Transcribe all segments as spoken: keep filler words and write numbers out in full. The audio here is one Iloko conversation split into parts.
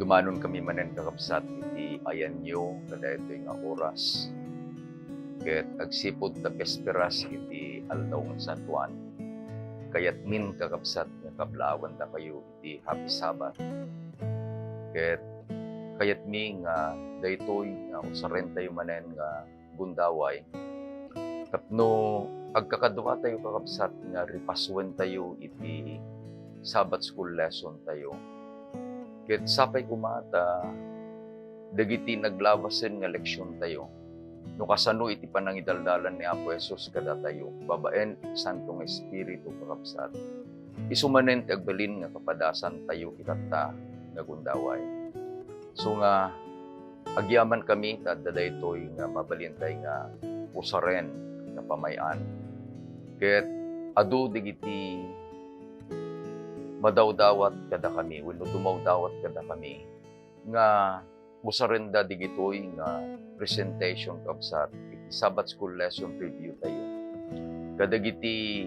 Dumanon kami manen, kakabsat, iti ayanyo kadaytoy nga oras. Ket agsipud ta Besperas iti aldaw nga San Juan, kayatmin, kakabsat, nga kablaawan dakayo iti Happy Sabbath. Ket kayatmi nga daytoy nga usarentayo manen nga gundaway tapno agkakaduatayo, kakabsat, nga ripasuentayo iti Sabbath school lesson tayo. Ket sapay koma ta dagiti naglabasen nga leksion tayo, no kasano iti panangidaldalan ni Apo Jesus kadatayo babaen iti Santo nga Espiritu, kakabsat, isu manen ti agbalin nga kapadasan tayo itatta nga gundaway. So nga, agyamankami ta adda daytoy nga mabalintay nga usaren nga pamay-an. Ket adu dagiti madawdawat kadakami wenno dumawdawat kadakami nga usarenda digitoy nga presentation, kabsat, iti Sabbath School Lesson Review tayo kadagiti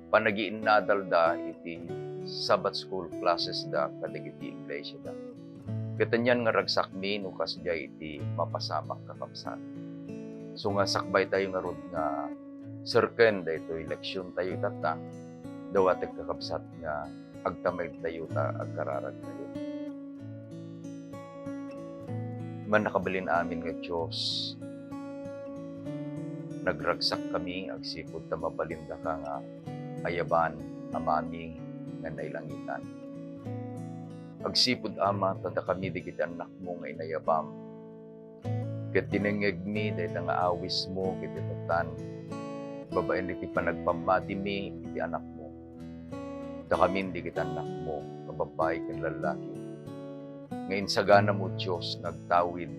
panagiinnadalda iti Sabbath School classes da kadagiti iglesia da. Ket anian nga ragsakmi no kasdiay iti mapasamak, kakabsat. So nga sakbay tayo ngarud nga serken daytoy leksion tayo itatta, dawatek, kakabsat, nga agtamaed tayo ta agkararag tayo. Mannakabalin amin nga Dios, nagragsak kami agsipud ta mabalin daka nga ayaban, Amami nga nailangitan. Agsipud, Ama, ta dakami dagiti annakmo nga inayabam, ket dinengngegmi dayta nga awismo ket itattan babaen iti panagpammatimi iti anakmo. Dakamin dagiti annakmo nga babbai ken lallaki nga insaganam, O Dios, nga agtawid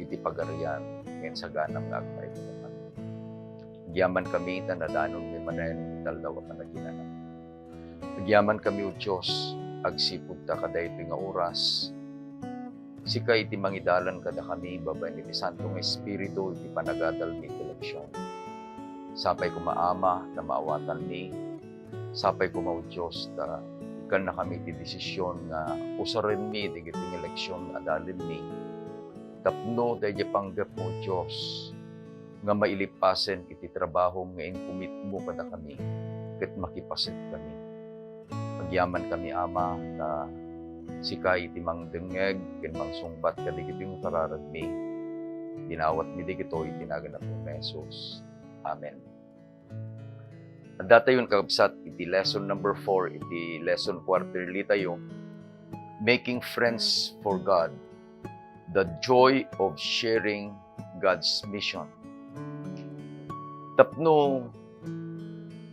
iti pagarian nga insaganam nga agpaipanam. Agyamankami ta nadanonmi manen iti aldaw a panaginana. Agyamankami, O Dios, agsipud ta kadaytoy nga oras, sika iti mangidalan kadakami babaen iti Santo nga Espiritu iti panagadalmi iti leksion. Sapay koma, Ama, ta maawatanmi. Sapay koma, O Dios, ta ikkannakami iti desisyon nga usarenmi dagiti nga leksion nga adalenmi. Tapno daydiay panggepmo, O Dios, nga mailipasen iti trabahom nga inkumitmo kadakami, ket makipasetkami. Agyamankami, Ama, ta sika iti mangdengngeg ken mangsungbat kadagiti nga kararagmi. Dinawatmi dagitoy iti nagan ni Apo Jesus. Amen. Addatayon, kakabsat, iti lesson number four iti lesson quarterly tayo, Making Friends for God, the Joy of Sharing God's Mission. Tapno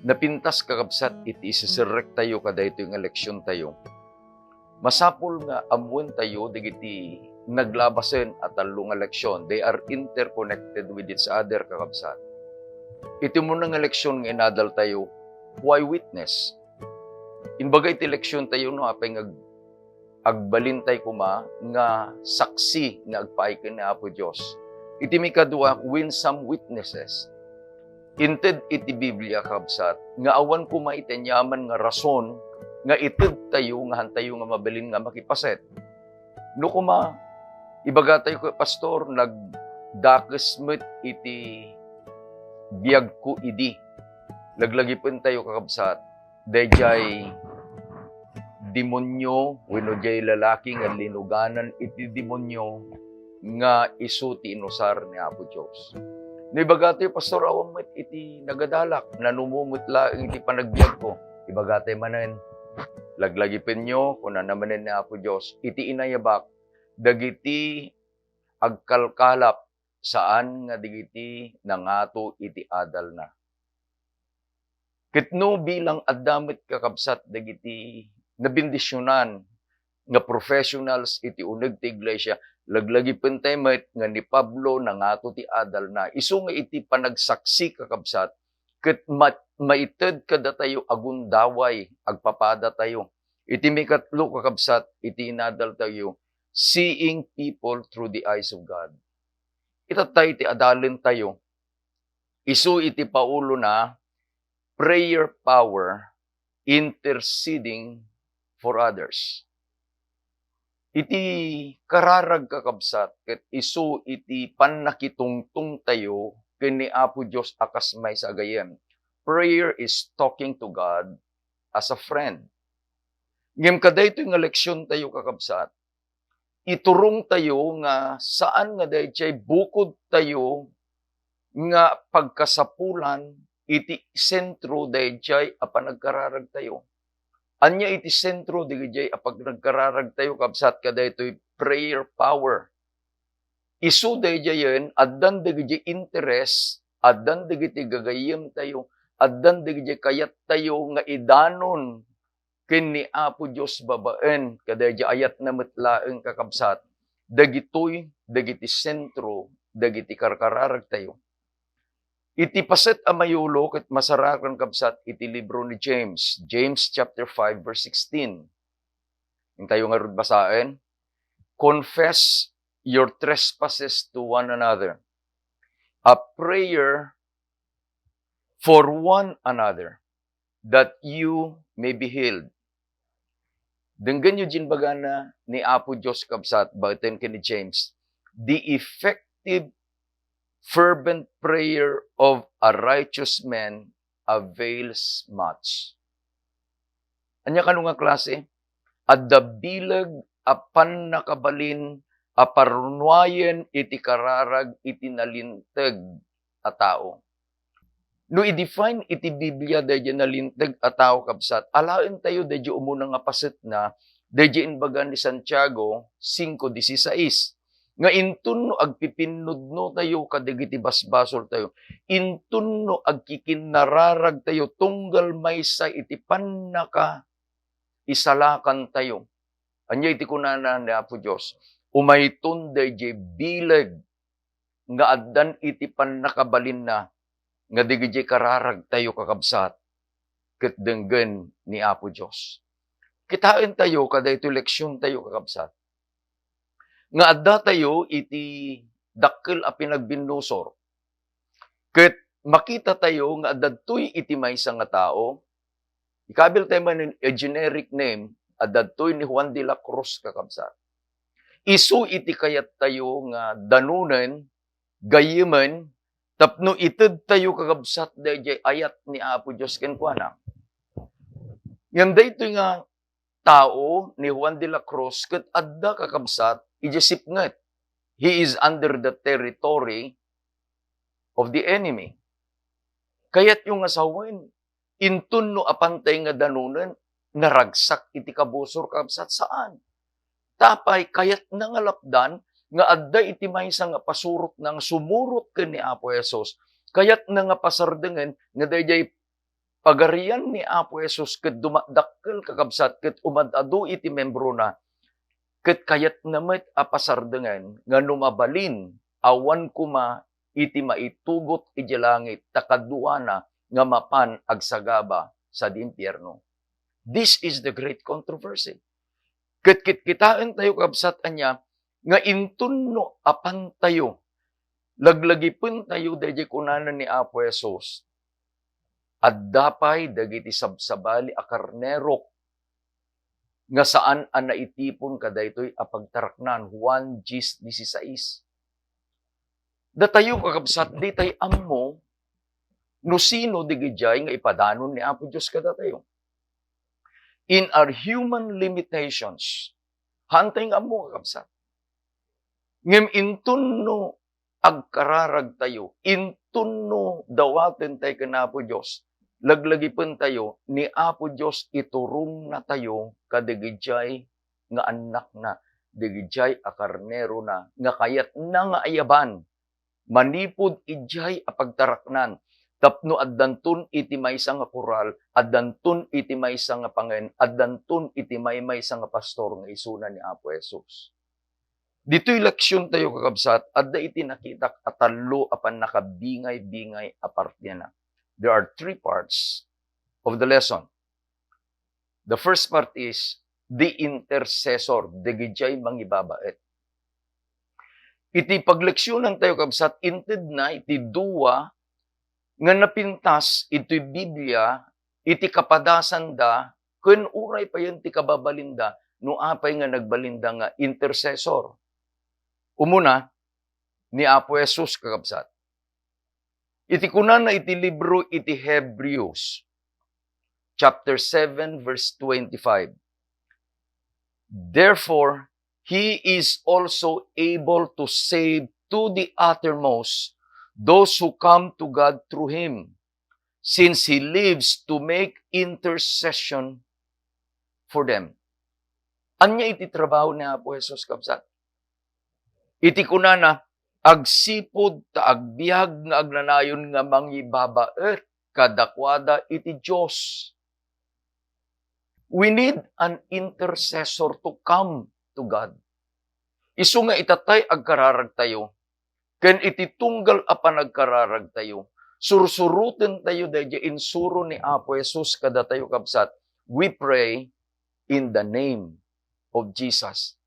napintas, kakabsat, iti iseserrek tayo kadaytoy nga leksion tayo, masapul nga ammoen tayo dagiti naglabasen a tallo nga leksion. They are interconnected with each other, kakabsat. Iti umuna nga leksion nga inadal tayo, why witness? Imbaga iti leksion tayo, no, apay nga ag-, agbalintay koma nga saksi nga agpaay ken ni Apo Dios. Iti mikadua, win some witnesses. Inted iti Biblia, kabsat, nga awan koma iti aniaman nga rason nga ited tayo nga hantayo nga mabalin nga makipaset. No koma, ibagatayo ket, Pastor, nagdakes met iti biagko idi. Laglagipentayo, kakabsat, daydiay demonio wenno diay lalaki nga linuganan iti demonio nga isu ti inusar ni Apo Dios. No ibagatayo, Pastor, awan met iti nagadalak, nanumo met laeng iti panagbiagko. Ibagatayo manen, laglagipenyo, kunana manen ni Apo Dios, iti inayabak, dagiti agkalkalap, saan nga dagiti nangato iti adalna. Ket no bilang adda met, kakabsat, dagiti nabendisionan nga professionals iti uneg ti iglesia, laglagipentay met nga ni Pablo nangato ti adalna. Isu nga iti panagsaksi, kakabsat, ket ma-, maited kadatayo a gundaway, agpapadatayo. Iti mikatlo, kakabsat, iti inadaltayo, seeing people through the eyes of God. Itatta iti adalentayo. Isu iti paulona, prayer power, interceding for others. Iti kararag, kakabsat, ket isu iti pannakitungtongtayo ken ni Apo Dios a kas maysa a gayyem. Prayer is talking to God as a friend. Ngem kadaytoy nga leksiontayo, kakabsat, iturongtayo nga saan nga daydiay bukodtayo nga pagkasapulan iti sentro daydiay a panagkararagtayo. Ania iti sentro daydiay a panagkararagtayo, kabsat, kadaytoy prayer power. Isu daydiayen, addan dagiti interes, addan dagiti gagayyemtayo, addan dagiti kayattayo nga idanon ken ni Apo Dios babaen kadaydiay ayatna met laeng, kakabsat, dagitoy dagiti sentro dagiti karkararagtayo. Iti paset a mayulo ket masarakan, kabsat, iti libro ni James, James chapter five, verse sixteen. Intayo ngarud basaen, "Confess your trespasses to one another. A prayer for one another, that you may be healed." Denggenyo diay imbagana ni Apo Dios, kabsat, baeten ken ni James, "The effective, fervent prayer of a righteous man avails much." Ania kano nga klase? Adda bileg a pannakabalin a parnuayen iti kararag iti nalinteg a tao. No i-define iti Biblia daydiay nalinteg a tao, kabsat, alaentayo daydiay umuna nga pasetna, daydiay imbaga ni Santiago cinco dieciséis, nga inton no agpipinnudnotayo kadagiti basbasoltayo, inton no agkikinnararagtayo tunggal maysa iti pannakaisalakantayo. Ania iti kunana ni Apo Dios? Umayton daydiay bileg nga addan iti pannakabalinna nga dagiti kararagtayo, kakabsat, ket denggen ni Apo Dios. Kitaentayo kadaytoy leksiontayo, kakabsat, nga addatayo iti dakkel a pinagbinnusor. Ket makitatayo nga adda ditoy iti maysa nga tao, ikabiltayo manen a generic name, adda ditoy ni Juan de la Cruz, kakabsat. Isu iti kayattayo nga danonen, gayyemen, tapno itedtayo, kakabsat, daydiay ayat ni Apo Dios kenkuana. Ngem daytoy nga tao ni Juan de la Cruz ket adda, kakabsat, idiay sipnget. He is under the territory of the enemy. Kayatyo nga sawen, inton no apantay nga danonen, naragsak iti kabusor, kabsat? Saan. Tapay, kayatna nga lapdan nga adda iti maysa nga pasurotna nga sumurot ken ni Apo Jesus. Kayatna nga pasardengen nga daydiay Pagarian ni Apo Jesus ket dumadakkel, kakabsat, ket umad-adu iti membrona, ket kayatna met a pasardengen nga no mabalin, awan koma iti maitugot idiay langit ta kaduana nga mapan agsagaba sadi impierno. This is the great controversy. Ket kitkitaentayo, kabsat, ania, nga inton no apantayo, laglagipentayo daydiay kunana ni Apo Jesus, adda pay dagiti sabsabali a karnerok nga saan a naitipon kadaytoy a pagtaraknan, Juan diez dieciséis. Datayo, kakabsat, ditay ammo no sino digidiay nga ipadanon ni Apo Dios kadatayo. In our human limitations, haantay nga ammo, kakabsat. Ngem inton no agkararagtayo, inton no dawatentayo ken Apo Dios, laglagipentayo, ni Apo Dios iturongnatayo kadagidiay nga annakna, dagidiay a karnerona nga kayatna nga ayaban manipud idiay a pagtaraknan, tapno addanton iti maysa nga koral, addanton iti maysa nga pangen, addanton iti maymaysa nga pastor nga isuna ni Apo Jesus. Ditoy leksiontayo, kakabsat, adda iti nakitak a tallo a pannakabingay-bingay a partiana. There are three parts of the lesson. The first part is the intercessor, dagidiay mangibabaet. Iti pagleksionantayo, kabsat, intedna iti dua nga napintas iti Biblia iti kapadasanda ken uray payen ti kababalinda no apay nga nagbalinda nga intercessor. Umuna, ni Apo Jesus, kakabsat. Iti kunana iti libro iti Hebrews, chapter seven, verse twenty-five, "Therefore, he is also able to save to the uttermost those who come to God through him, since he lives to make intercession for them." Ania iti trabaho ni Apo Jesus, kabsat? Iti kunana, agsipud ta agbiag nga agnanayon nga mangibabaet kadakuada iti Dios. We need an intercessor to come to God. Isu nga itatay agkararagtayo, ken iti tunggal a panagkararagtayo, sursurotentayo daydiay insuro ni Apo Jesus kadatayo, kabsat. We pray in the name of Jesus.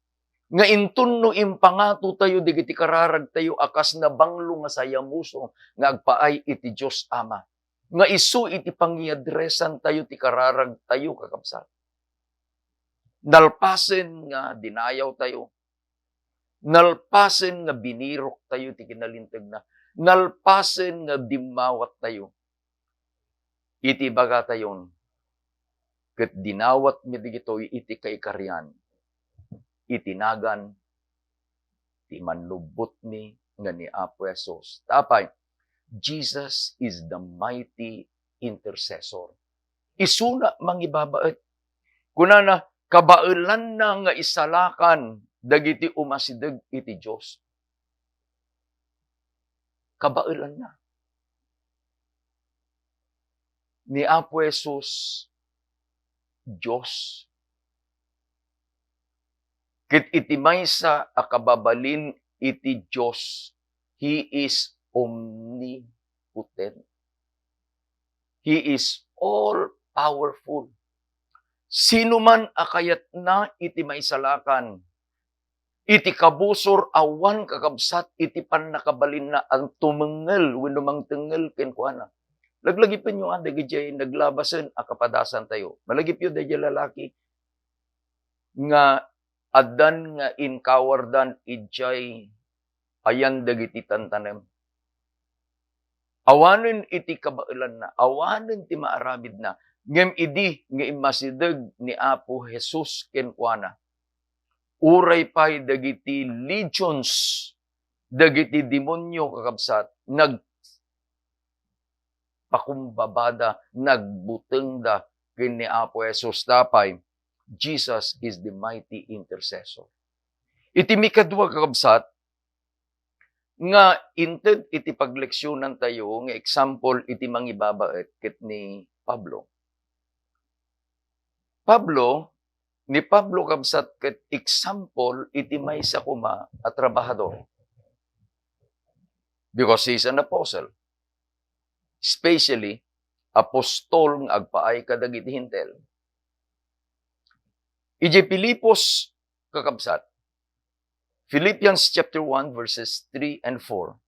Nga inton no impangatotayo dagiti kararagtayo a kas nabanglo nga sayamuso nga agpaay iti Dios Ama, nga isu iti pangiadresantayo ti kararagtayo, kakabsat. Nalpasen nga dinayawtayo, nalpasen nga biniroktayo ti kinalintegna, nalpasen nga dimmawattayo, iti ibagatayon, ket dinawatmi dagitoy iti kaikarian, iti nagan ti mannubbotmi nga ni Apo Jesus. Ta apay, Jesus is the mighty intercessor. Isuna mangibabaet. Kunana, kabaelanna nga isalakan dagiti umasideg iti Dios. Kabaelanna. Ni Apo Jesus, Dios. Ket iti maysa a kababalin iti Dios, he is omnipotent. He is all powerful. Sino man a kayatna iti maisalakan, iti kabusor awan kakabsat iti pannakabalinna a tumengngel wenno mangtengngel kenkuana. Laglagipenyo a dagidiay naglabasen a kapadasantayo. Malagipyo daydiay lalaki nga addan nga inkawardan idiay ayan dagiti tantanem. Awanen iti kabaelanna, awanen ti maaramidna, ngem idi nga immasideg ni Apo Jesus kenkuana, uray pay dagiti legions dagiti demonio, kakabsat, nagpakumbabada, nagbutengda ken ni Apo Jesus. Ta apay, Jesus is the mighty intercessor. Iti mikadua, kakabsat, nga inted iti pagleksionantayo nga example iti mangibabaet ket ni Pablo. Pablo, ni Pablo, kabsat, ket example iti maysa koma a trabahador, because he is an apostle, especially apostol nga agpaay kadagiti Hentil. Idiay Filipos, kakabsat, Philippians chapter one, verses three and four.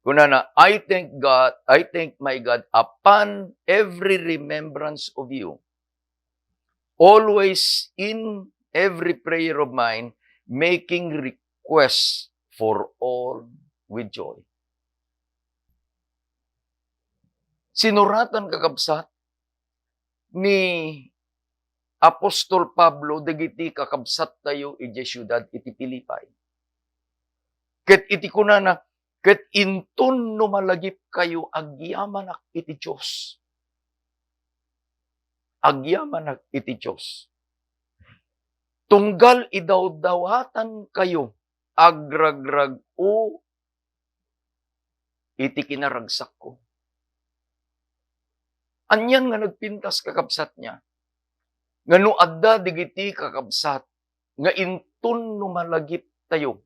Kunana, "I thank God, I thank my God upon every remembrance of you, always in every prayer of mine, making requests for all with joy." Sinuratan, kakabsat, ni Apostol Pablo dagiti kakabsattayo idiay siudad iti Filipi. Ket iti kunana, "Ket inton no malagipkayo, agyamanak iti Dios." Agyamanak iti Dios. Tunggal idawdawatankayo, agragrak-o iti kinaragsakko. Anian nga nagpintas, kakabsat, nga no adda dagiti kakabsat nga inton no malagiptayo,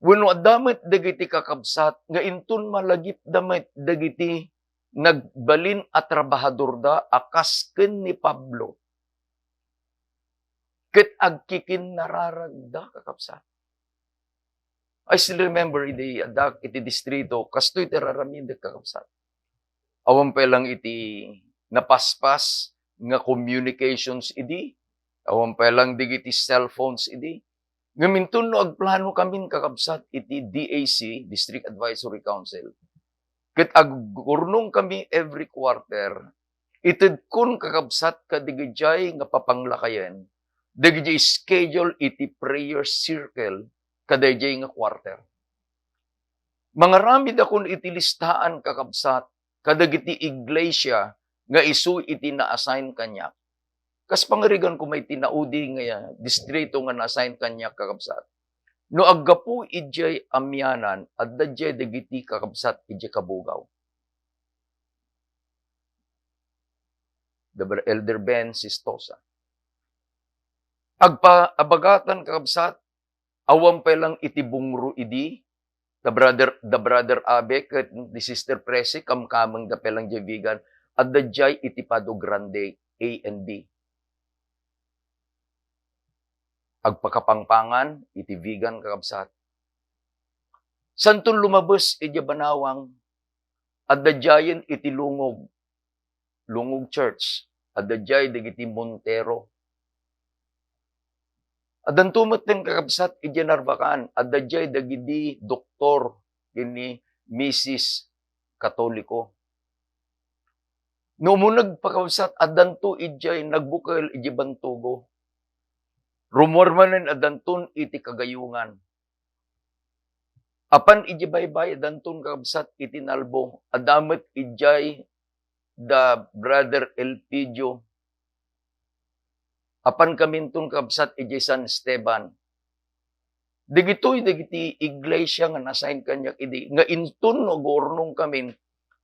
wenno adda met dagiti kakabsat nga inton malagipda met dagiti nagbalin a trabahadorda a kas ken ni Pablo, ket agkikinnararagda, kakabsat. I still remember idi addak iti distrito, kastoy ti raramidek, kakabsat. Awan pay lang iti napaspas nga communications idi, Awan pay lang dagiti cellphones idi. Ngem inton no agplano kamin, kakabsat, iti D A C, District Advisory Council, ket agurnong kami every quarter, itedkon, kakabsat, kadagijay nga papanglakayen, dagijay schedule iti prayer circle kadayjay nga quarter. Mangaramidakon iti listaan, kakabsat, kadagiti iglesia nga isu iti na-assign kaniak. Kas pangarigan ko may tinaudi nga distrito nga na-assign kaniak, kakabsat. No aggapu idiay Amianan, adda diay dagiti kakabsat idiay Cabugao. The Br-, Elder Ben Sistosa. Agpa-, abagatan, kakabsat, awan pay lang iti bungro idi, the brother, the brother Abe ket ni Sister Presi, kamkamengda pay lang diay Vigan, adda diay iti Pado Grande A and B. Agpakapangpangan iti Vigan, kakabsat. Santon lumabes idiay Banawang, adda diayen iti Lungog, Lungog Church, adda diay dagiti Montero. Addanto metten, kakabsat, idiay Narvacan, adda diay dagiti doktor ken ni Misis Katoliko. No umuneg pa, kakabsat, addanto idiay nagbukel idiay Bantugo. Rummuar manen, addanton iti Kagayungan. Apan idiay baybay, addanton, kakabsat, iti Nalbo. Adda met idiay da Brother Elpidio. Apan kaminton, kakabsat, idiay San Esteban. Dagitoy dagiti iglesia nga na-assign kaniak idi, nga inton no agurnong kamin,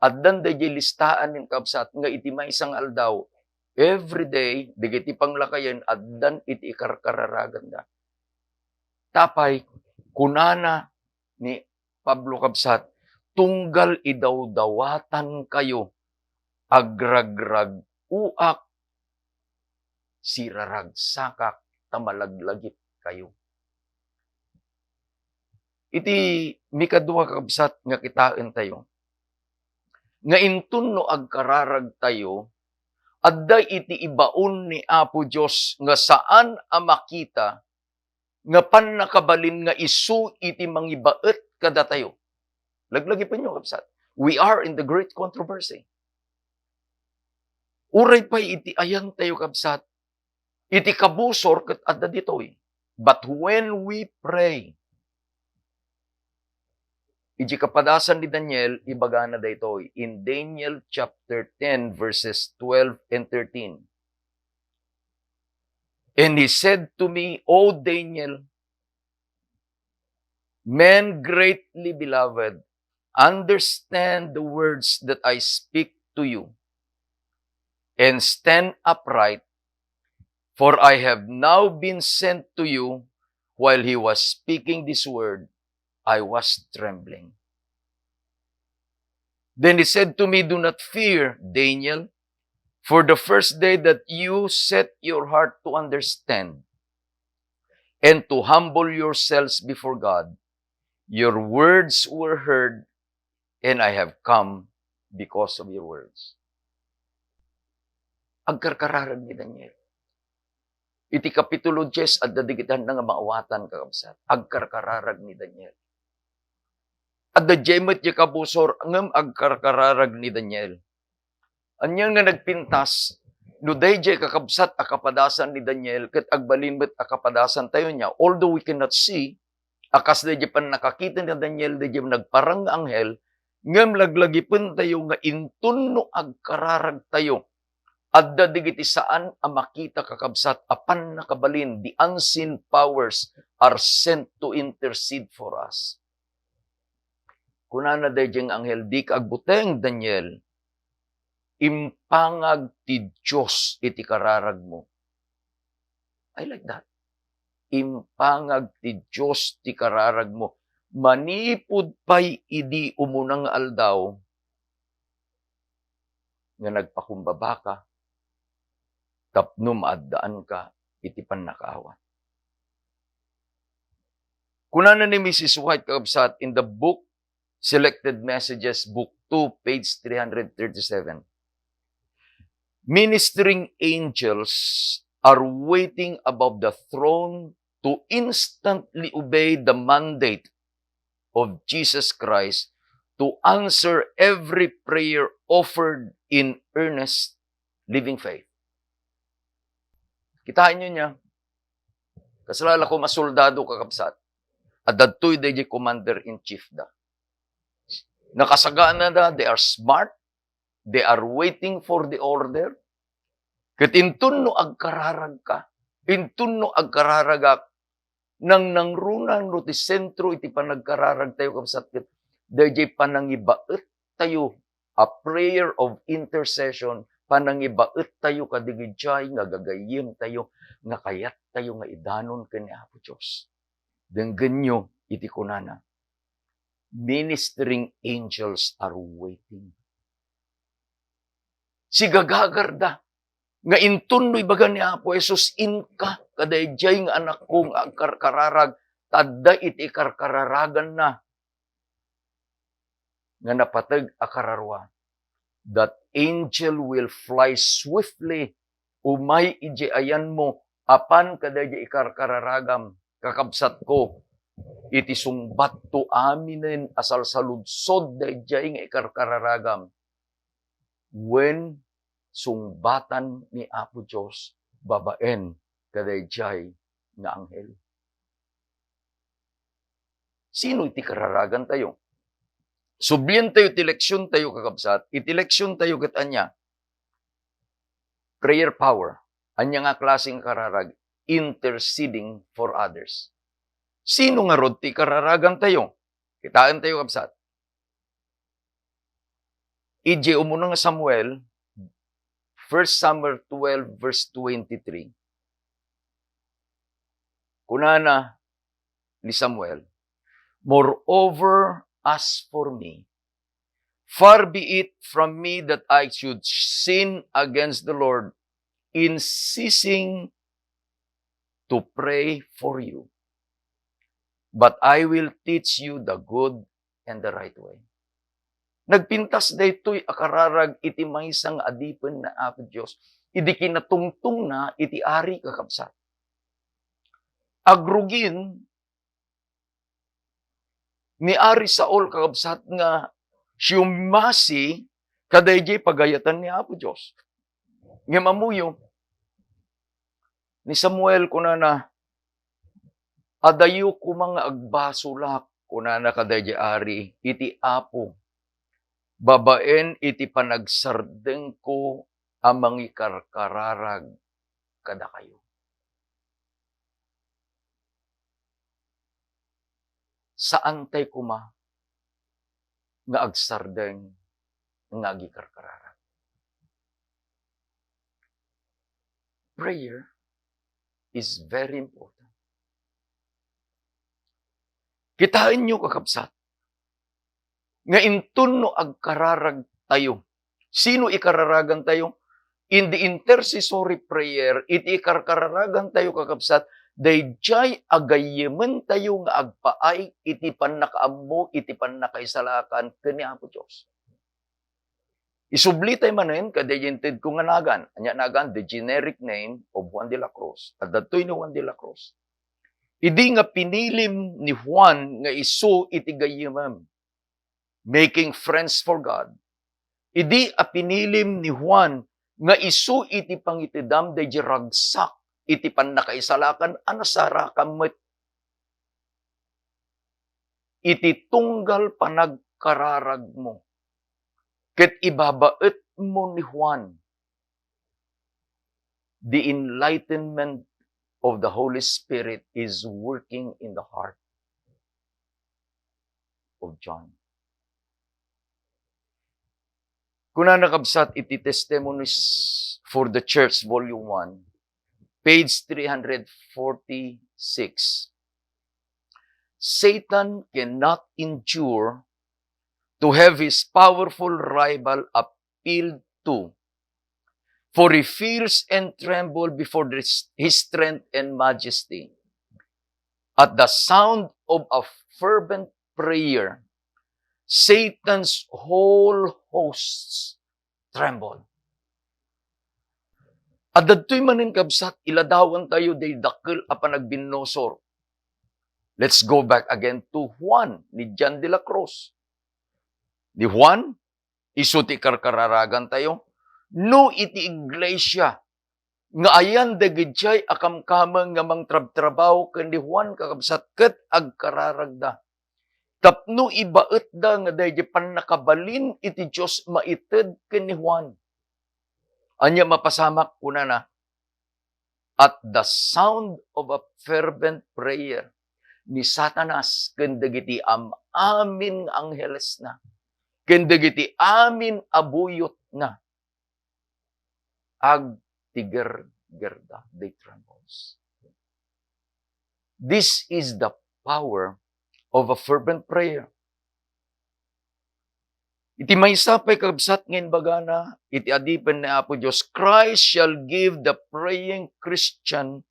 addan daydiay listaan nin, kakabsat, nga iti maysa nga aldaw, every day, dagiti panglakayen, addan iti ikarkararaganda. Tapay, kunana ni Pablo, kabsat, "Tunggal idawdawatankayo, agragrag-oak, siraragsakak, ta malaglagipkayo." Iti mikadua, kabsat, nga kitaentayo, nga inton no agkararagtayo, adda iti ibaon ni Apo Dios nga saan a makita nga pannakabalin nga isu iti mangibaet kadatayo. Laglagipenyo, kabsat. We are in the great controversy. Uray pay iti ayantayo, kabsat, iti kabusor ket adda ditoy. But when we pray, iti kapadasan ni Daniel, ibagana daytoy in Daniel chapter ten, verses twelve and thirteen. And he said to me, "O Daniel, man greatly beloved, understand the words that I speak to you, and stand upright, for I have now been sent to you." While he was speaking this word, I was trembling. Then he said to me, "Do not fear, Daniel, for the first day that you set your heart to understand and to humble yourselves before God, your words were heard, and I have come because of your words." Agkarkararag ni Daniel. Iti Kapitulo dies, adda dagiti nga maawatan, kakabsat. Agkarkararag ni Daniel. Adda diay met diay kabusor, ngem agkarkararag ni Daniel. Ania nga nagpintas? No daydiay, kakabsat, a kapadasan ni Daniel ket agbalin met a kapadasantayo nia, although we cannot see, a kas daydiay pannakakita ni Daniel, daydiay nagparang nga anghel, ngem laglagipentayo nga inton no agkararagtayo, adda dagiti saan a makita, kakabsat, a pannakabalin, the unseen powers are sent to intercede for us. Kunana daydiay nga anghel, "Dika agbuteng, Daniel. Impangag ti Dios iti kararagmo." I like that. "Impangag ti Dios ti kararagmo. Manipud pay idi umuna nga aldaw nga nagpakumbabaka tapno maaddaanka iti pannakaawat." Kunana ni Missus White, kakabsat, in the book Selected Messages, Book two, page three hundred thirty-seven, "Ministering angels are waiting above the throne to instantly obey the mandate of Jesus Christ to answer every prayer offered in earnest living faith. Kitaan nyo niya, kasla la koma soldado, kakabsat, adda daytoy dayjay commander in chief da. Nakasagana da, they are smart, they are waiting for the order. Ket inton no agkararagka, inton no agkararagak, nangnangruna no ti sentro iti panagkararagtayo, kabsat, ket dayjay panangibaettayo a prayer of intercession, panangibaettayo kadagijay nga gagayyemtayo nga kayattayo nga idanon ken ni Apo Dios. Denggenyo iti kunana, "Ministering angels are waiting." Sigagagarda nga inton no ibaga ni Apo Jesus, "Inka kadaydiay nga anakko nga agkarkararag," ta adda iti ikarkararaganna nga napateg a kararua. That angel will fly swiftly, umay idiay ayanmo, apan kadaydiay ikarkararagam, kakabsatko, iti sungbatto aminen a salsaludsod daydiay nga ikarkararagam. Wen, sungbatan ni Apo Dios babaen kadaydiay nga anghel. Sino iti kararagantayo? Sublientayo ti leksiontayo, kakabsat. Iti leksiontayo ket ania? Prayer power. Ania nga klase nga kararag? Interceding for others. Sino ngarud ti kararagantayo? Kitaentayo, kabsat. Idiay umuna nga Samuel, First Samuel twelve verse twenty-three, kunana ni Samuel, "Moreover, as for me, far be it from me that I should sin against the Lord in ceasing to pray for you. But I will teach you the good and the right way." Nagpintas daytoy a kararag iti maysa nga adipen ni Apo Dios idi kinatungtongna iti ari, kakabsat. Agrugin ni Ari Saul, kakabsat, nga siumasi kadaydiay pagayatan ni Apo Dios. Ngem ammoyo, ni Samuel, kunana, "Adayo koma nga agbasolak," kunana kadaydiay ari, "iti Apo, babaen iti panagsardengko a mangikarkararag kadakayo." Saantay koma nga agsardeng nga agikarkararag. Prayer is very important. Kitaenyo, kakabsat, nga inton no agkararagtayo, sino ikararagantayo? In the intercessory prayer, iti ikarkararagantayo, kakabsat, daydiay a gayyementayo nga agpaay iti pannakaammo iti pannakaisalakan ken ni Apo Dios. Isublitay manen kadaydiay intedko nga nagan. Ania nagan? The generic name of Juan de la Cruz. Adda daytoy ni Juan de la Cruz. Idi nga pinilim ni Juan nga isu iti gayyemem, making friends for God, idi a pinilim ni Juan nga isu iti pangitedam daydiay ragsak iti pannakaisalakan a nasarakam met iti tunggal panagkararagmo, ket ibabaetmo ni Juan, the enlightenment of the Holy Spirit is working in the heart of John. Kunana, kabsat, iti Testimonies for the Church, Volume one, page three hundred forty-six, "Satan cannot endure to have his powerful rival appealed to, for he fears and trembles before this, his strength and majesty. At the sound of a fervent prayer, Satan's whole hosts tremble." Adda ditoy manen, kabsat, iladawantayo day dakkel a panagbinnusor. Let's go back again to Juan ni John de la Cruz. Ni Juan, isu ti karkararagantayo. No iti iglesia nga ayan dagidiay a kamkameng nga mangtrabtrabaho ken ni Juan, kakabsat, ket agkararagda tapno ibaetda nga daydi pannakabalin iti Dios maited ken ni Juan. Ania mapasamak, kunana, "At the sound of a fervent prayer, ni Satanas ken dagiti am-amin nga anghelesna, ken dagiti amin a buyotna, agtigergerda," they trembles. This is the power of a fervent prayer. Iti maysa pay, kabsat, nga imbagana iti adipen ni Apo Dios, "Christ shall give the praying Christian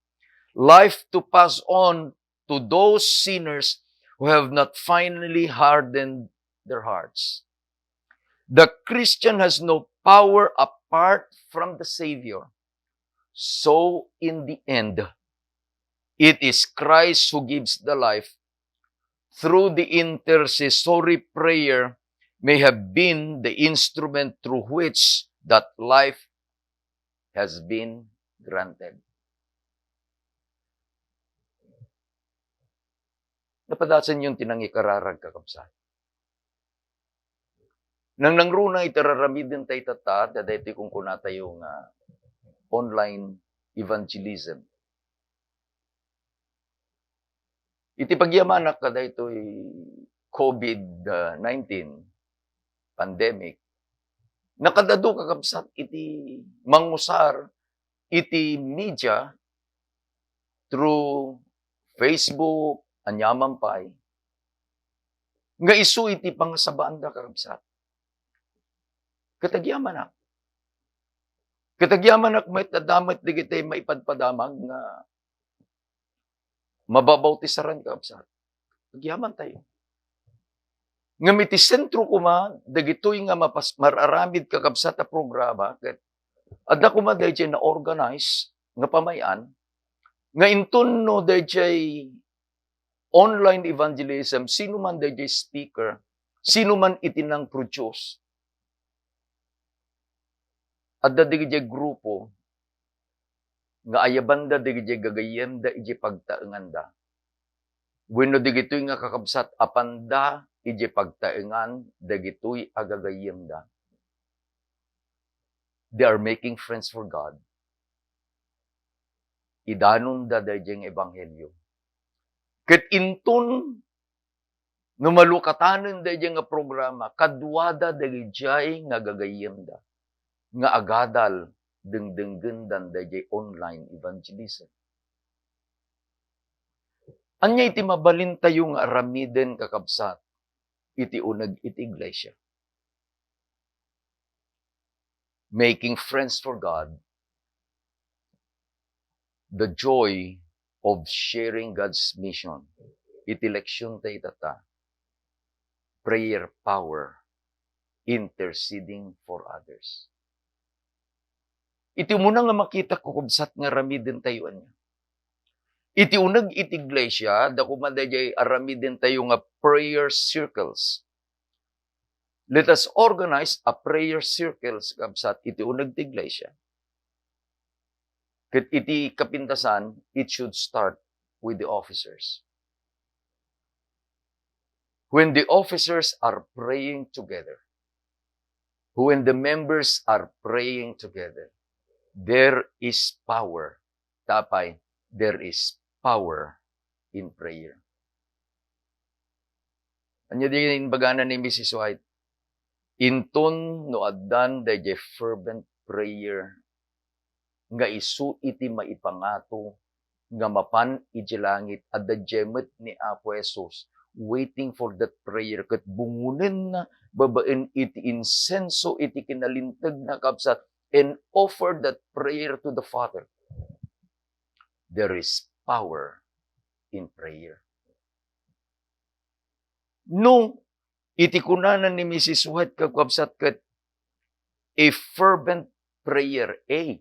life to pass on to those sinners who have not finally hardened their hearts." The Christian has no power apart from the Savior. So, in the end, it is Christ who gives the life through the intercessory prayer may have been the instrument through which that life has been granted. Napadasan yung tinangikararag, kakabsat. Nang nangruna iti raramiden tayo tatta, daytoy kunkunatayo nga online evangelism. Iti pagyamanak kadaytoy covid nineteen pandemic, nakadadu, kakabsat, iti mangusar iti media through Facebook, aniaman pay, nga isu iti pangasabaanda, kakabsat. Ket agyamanak. Ket agyamanak met, adda met dagiti maipadpadamag nga mababautisaran, kakabsat. Agyamantayo. Ngem iti sentro koma dagitoy nga mapas-, mararamid, kakabsat, a programa, ket adda koma daydiay na-organize nga pamay-an, nga inton no daydiay online evangelism, sino man daydiay speaker, sino man iti nang-produce, adda dagiti grupo nga ayabanda dagiti gagayyemda iti pagtaenganda, wenno dagitoy nga kakabsat, apanda iti pagtaengan dagitoy a gagayyemda. They are making friends for God. Idanonda daydiay nga ebanghelio. Ket inton no malukatanen daydiay nga programa, kaduada dagijay nga gagayyemda nga agadal dengdenggendan daydiay online evangelism. Ania iti mabalintayo nga aramiden, kakabsat, iti uneg iti iglesia? Making friends for God, the joy of sharing God's mission. Iti leksion tayo tatta, prayer power, interceding for others. Iti umuna nga makita, kakabsat, nga aramiden tayo ania. Iti uneg iti iglesia, adda koma daydiay aramiden tayo nga prayer circles. Let us organize a prayer circles, kabsat, iti uneg ti iglesia. Ket iti kapintasan, it should start with the officers. When the officers are praying together, when the members are praying together, there is power. Ta apay, there is power in prayer. Ania di imbagana ni Missus White? Inton no addan daydiay fervent prayer nga isu iti maipangato nga mapan iti langit, adda daydiay met ni Apo Jesus waiting for that prayer, ket bungonenna babaen iti insenso iti kinalintegna, kabsat, and offer that prayer to the Father. There is power in prayer. No, iti kunana ni Missus White, kakabsat, ket a fervent prayer, a,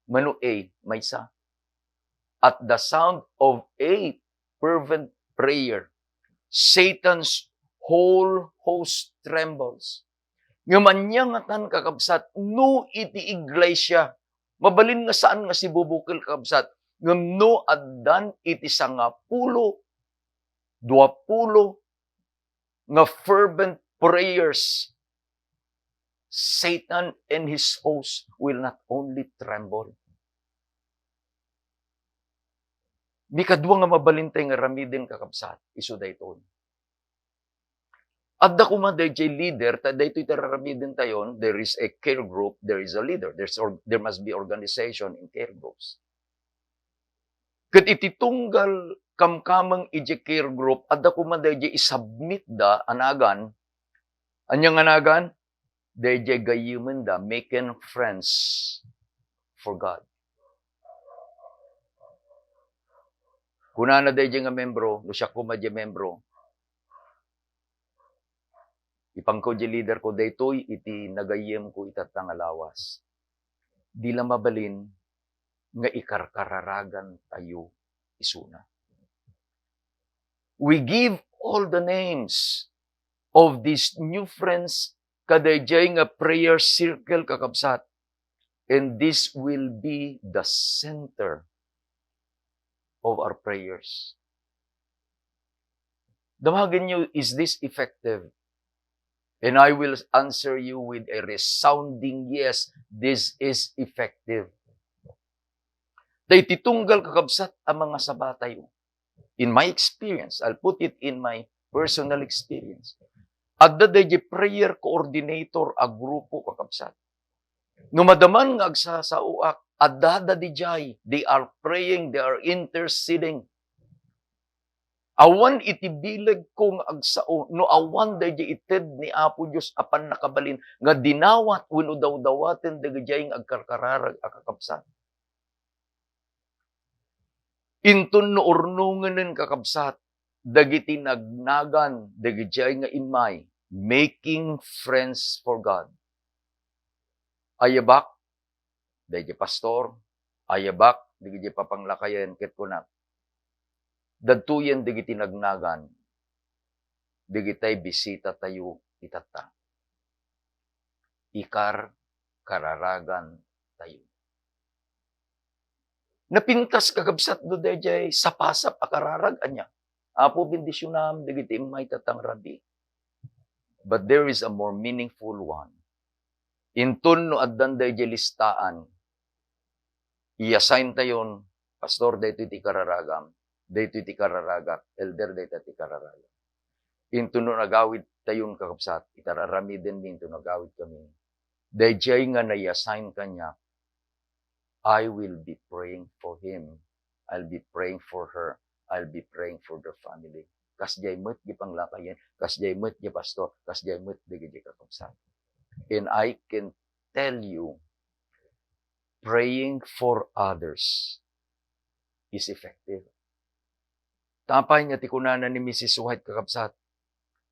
Mano A, maysa. At the sound of a fervent prayer, Satan's whole host trembles. Ngem ania ngatan, kakabsat, no iti iglesia, mabalin nga saan nga sibubukel, kakabsat, ngem no addan iti sangapulo, duapulo nga fervent prayers, Satan and his host will not only tremble. Mikadua nga mabalintay nga aramiden, kakabsat, isu daytoy. Adda koma dayjay leader, ta daytoy ti aramiden tayon, there is a care group, there is a leader. There's or-, there must be organization in care groups. Ket iti tunggal kamkameng idiay care group, adda koma dayjay isubmitda a nagan. Ania nga nagan? Dayjay gayyemenda, making friends for God. Kunana dayjay nga membro, no siak koma diay membro, ipangko diay leader ko, daytoy iti nagayyemko itatta nga lawas. Di la mabalin nga ikarkararagan tayo isuna. We give all the names of these new friends kadayjay nga prayer circle, kakabsat. And this will be the center of our prayers. Damagen niyo, is this effective? And I will answer you with a resounding yes, this is effective. Daytoy tunggal, kakabsat, a mangasaba tayo. In my experience, I'll put it in my personal experience. Adda dayjay prayer coordinator a grupo, kakabsat. No madaman nga agsasaoak, addada dayjay, they are praying, they are interceding. Awan iti bilegko nga agsao, no awan dayjay ited ni Apo Dios a pannakabalin nga dinawat wenno dawdawaten dagijay nga agkarkararag a kakabsat. Inton no urnongenen, kakabsat, dagiti nagnagan dagijay nga immay, making friends for God. Ayabak dagiti pastor, ayabak dagiti papanglakayen, ket kunak, dadtoyen dagiti nagnagan dagitay bisita tayo itatta. Ikar kararagan tayo. Napintas, kakabsat, no dayjay sapasap a kararag, ania? Apo, bendisionam dagiti immay tatta nga rabii. But there is a more meaningful one. Inton no addan dayjay listaan, i-assign tayon, "Pastor, daytoy ti kararagam, daytoy ti kararagak, elder, dayta ti kararagak." Inton no nagawid tayon, kakabsat, ita aramiden mi, inton nagawid kami, dayjay nga nai-assign kaniak, I will be praying for him. I'll be praying for her. I'll be praying for the family. Kasdiay met ti panglakayen, kasdiay met ti pastor, kasdiay met dagiti kakabsat. And I can tell you, praying for others is effective. Tapay nga ti kunana ni Missus White, kakabsat,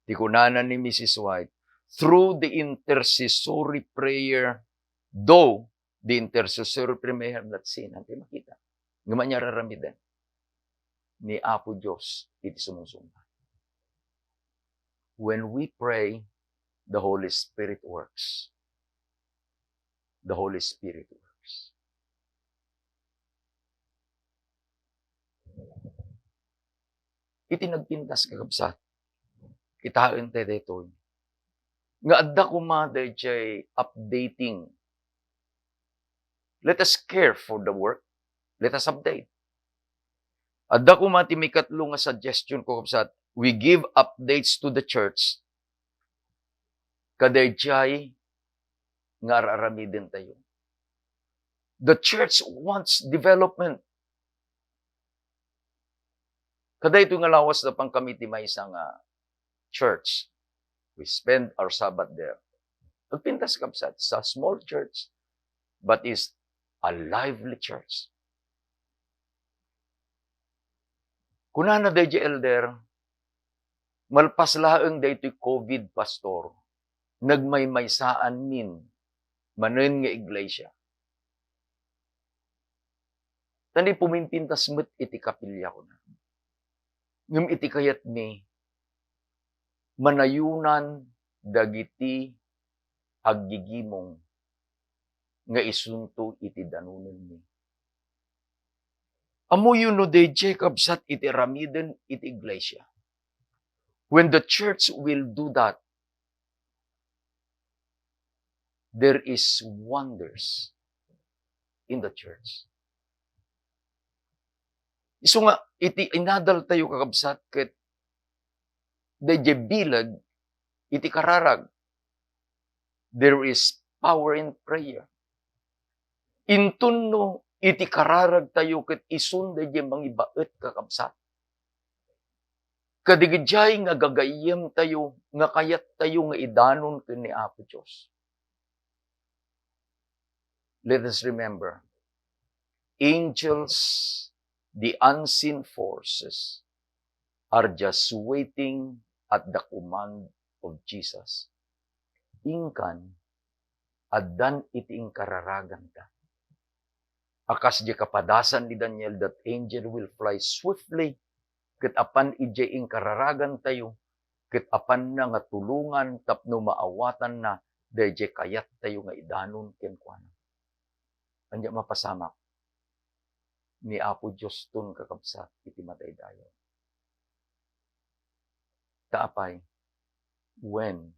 ti kunana ni Missus White, "Through the intercessory prayer, though the intercessory prayer may have not seen," ania ti makita? Nga ania aramiden ni Apo Dios iti sumungsungbat. When we pray, the Holy Spirit works. The Holy Spirit works. Iti nagpintas, kakabsat, kitaen tayo daytoy nga adda koma dayjay updating. Let us care for the work. Let us update. Adda koma ti maikatlo nga suggestion ko, kabsat, we give updates to the church kadayjay nga ar-aramiden tayo. The church wants development. Kadaytoy nga lawas, napan kami ti maysa nga church. We spend our Sabbath there. Agpintas, kabsat, it's a small church, but is a lively church. Kunana dayjay elder, malpas laeng daytoy COVID, pastor, nagmaymaysaanmin manen nga iglesia. Tani pumimpintas met iti kapilya, kuna. Ngem iti kayatmi, manayonan dagiti aggigimong nga isunto iti danonenmi. Ammoyo no daydiay, kabsat, iti aramiden iti iglesia. When the church will do that, there is wonders in the church. Isu nga, iti inadal tayo, kakabsat, ket daydiay bileg iti kararag, there is power in prayer. Inton no iti kararag tayo ket isun daydiay mangibaet, kakabsat, kadagijay nga gagayyem tayo, nga kayat tayo nga idanon ken ni Apo Dios. Let us remember, angels, the unseen forces, are just waiting at the command of Jesus. Inkan, addan iti inkararaganta. A kas diay kapadasan ni Daniel, that angel will fly swiftly, ket apan idiay inkararagantayo, ket apanna nga tulongan tapno maawatanna daydiay kayattayo nga idanon kenkuana. Ania mapasamak? Ni Apo Dios ton, kakabsat, iti mataydayaw. Ta apay, wen,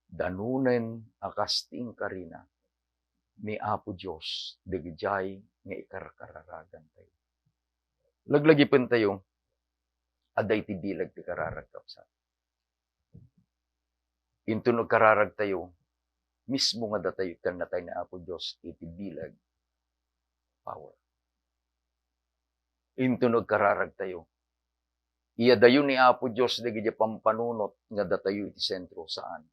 danonen a kas ti inkarina ni Apo Dios dagijay nga ikarkararagantayo. Laglagipentayo, adda iti bileg ti kararag, kabsat. Inton agkararagtayo, mismo nga datayo ken natay ni Apo Dios iti bileg, power. Inton agkararagtayo, iyadayo ni Apo Dios dagiti pampanunot nga datayo iti sentro, saan.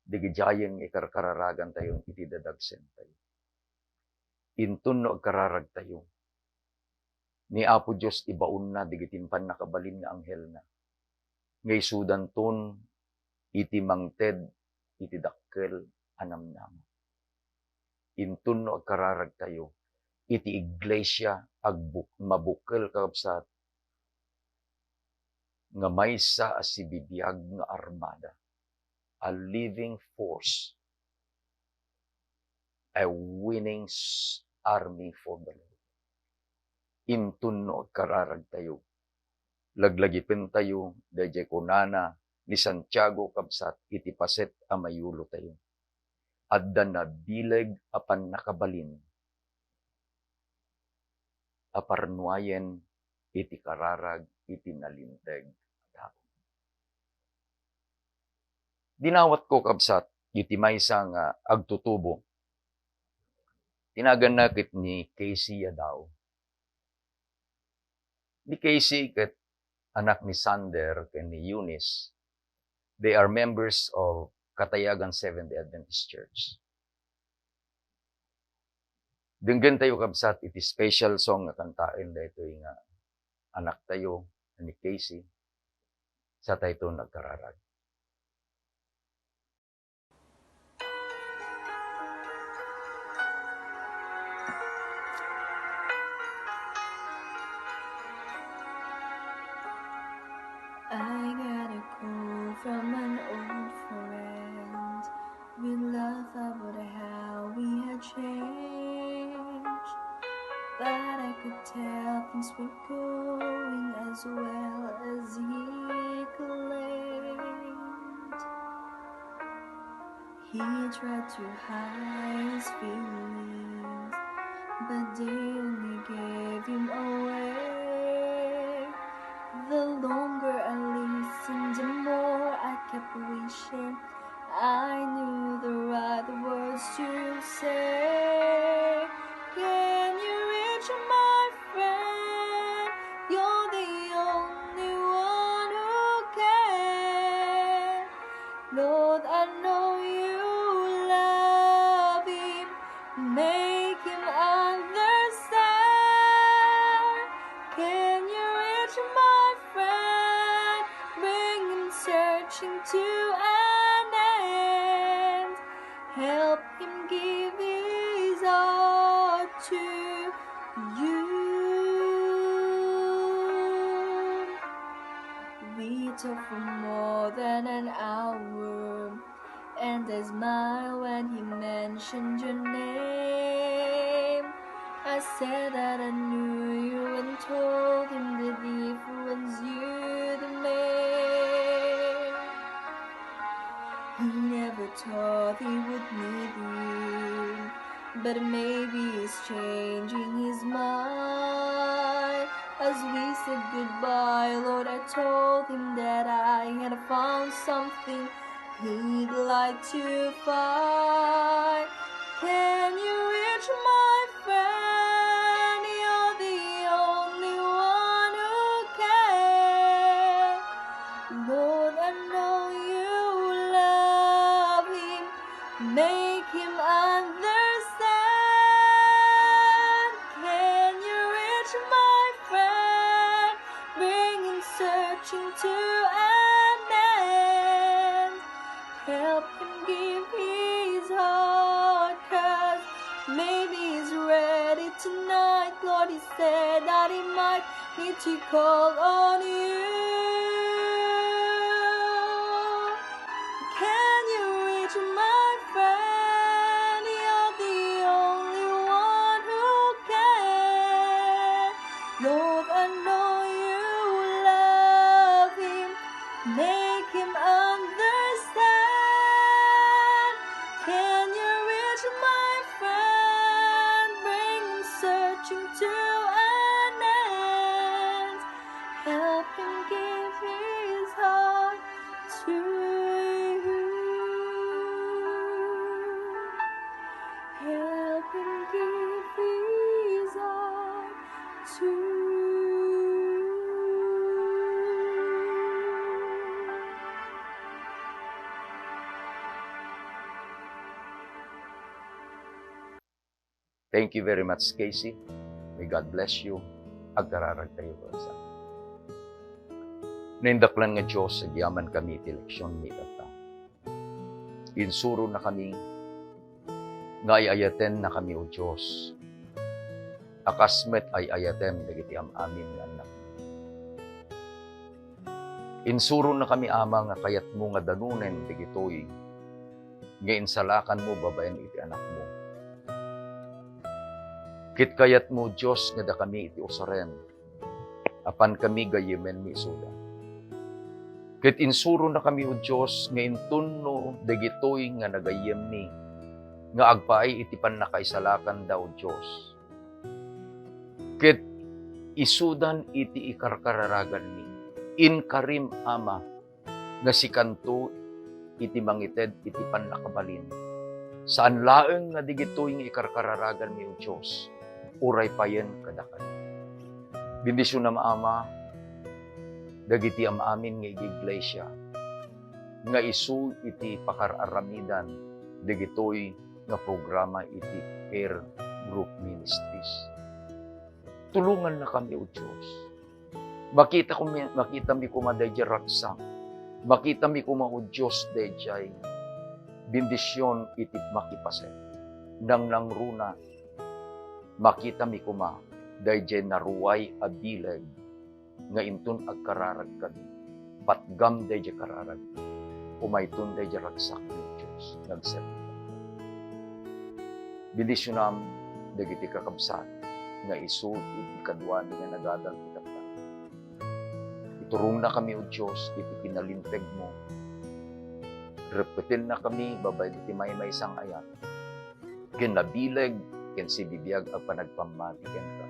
Dagidiayen nga ikarkararagantayo iti dadagsentayo. Inton no agkararagtayo, ni Apo Dios ibaonna dagiti pannakabalin nga anghelna, nga isudanton iti mangted iti dakkel a namnama. Inton no agkararagtayo, iti iglesia agbuk-, mabukel, kakabsat, nga maysa a sibibiag nga armada, a living force, a winning s-, army for the Lord. Inton no agkararagtayo, laglagipentayo daydiay kunana ni Santiago, kabsat, iti paset a mayulotayo. Adda nabileg a pannakabalin a parnuayen iti kararag iti nalinteg a tao. Dinawatko, kabsat, iti maysa nga agtutubo. Tinaganna ket ni Casey Yadao. Ni Casey ket anak ni Sander ken ni Eunice. They are members of Katayagan Seventh-day Adventist Church. Denggentayo, kabsat, iti special song nga kantaen daytoy nga anaktayo ni Casey, satayton agkararag. I got a call from an old friend. We laugh about how we had changed, but I could tell things weren't going as well as he claimed. He tried to hide his feelings, but they only gave him away. The longer I listened, the more I kept wishing I knew the right words to say. Can you reach my friend? You're the only one who can. Lord, I know you love him. Make him understand. Can you reach my friend? Bring him searching to an end. Help him give his all to So for more than an hour, and I smiled when he mentioned your name. I said that I knew you and told him the difference you'd made. He never thought he would need you, but maybe he's changing his mind. As we said goodbye, Lord, I told him that I had found something he'd like to find. Can you reach my friend? You're the only one who can. Lord, I know you love him. Make him understand. Can you reach my friend? Bring him searching to an end. Help him give his heart, 'cause maybe he's ready tonight. Lord, he said that he might need to call on you. Can you reach my friend? You're the only one who can. Lord, I know you love him. Make him understand. Can you reach my friend? Bring him searching to an end. Help him give his heart to you. Help him give his heart to you. Thank you very much, Casey. May God bless you. Agkararag tayo, sa. Naindaklan nga Dios, agyaman kami iti leksion ni tatta. Insuron na kami nga ay-ayaten na kami, O Dios. A kas met ay-ayatem dagiti am-amin nga annak. Insuron na kami, Ama, nga kayatmo nga danunen dagitoy nga insalakanmo babaen iti anakmo. Ket kayatmo, Dios, nga dakami iti usaren, apan kami gayyemenmi isuda. Ket insuron na kami, O Dios, nga inton no dagitoy nga nagayyemmi nga agpaay iti pannakaisalakanda, O Dios, ket isudan iti ikarkararaganmi. Inkarim, Ama, nga sikanto iti mangited iti pannakabalin. Saan laeng nga digitoy nga ikarkararaganmi, O Dios, uray payen kadakami. Bendisionam, Ama, dagiti am-amin nga igiglesia nga isu iti pakar-aramidan dagitoy nga programa iti Care Group Ministries. Tulongannakami, O Dios. Makita kami, makitami koma daydiay ragsak. Makitami koma, O Dios, daydiay bendision iti makipaset. Nangnangruna, makitami koma daydiay naruay a bileg nga inton agkararagkami, patgam daydiay kararag, umayton daydiay ragsak, O Dios, nga agserbi. Bendisionam dagiti kakabsat nga isu iti kaduami nga nagadal ti tatta. Iturongna kami, O Dios, iti kinalinteg mo. Reppetelna kami babaen iti maymaysa nga ayat ken nabileg ken sibibiag a panagpammati kenka.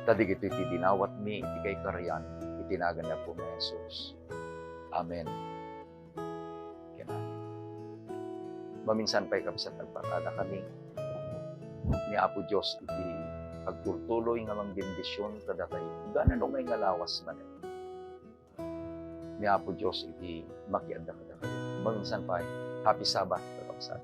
Ta dagitoy ti dinawatmi iti kaikarian iti nagan ni Apo Jesus. Amen. Ken amen. Maminsan pay, kabsat, agpatada kami ni Apo Dios iti agtultuloy nga mangbendision kadatayo. Gana no may nga lawas manen. Ni Apo Dios iti makiadda kadakayo. Maminsan pay, Happy Sabbath, kakabsat.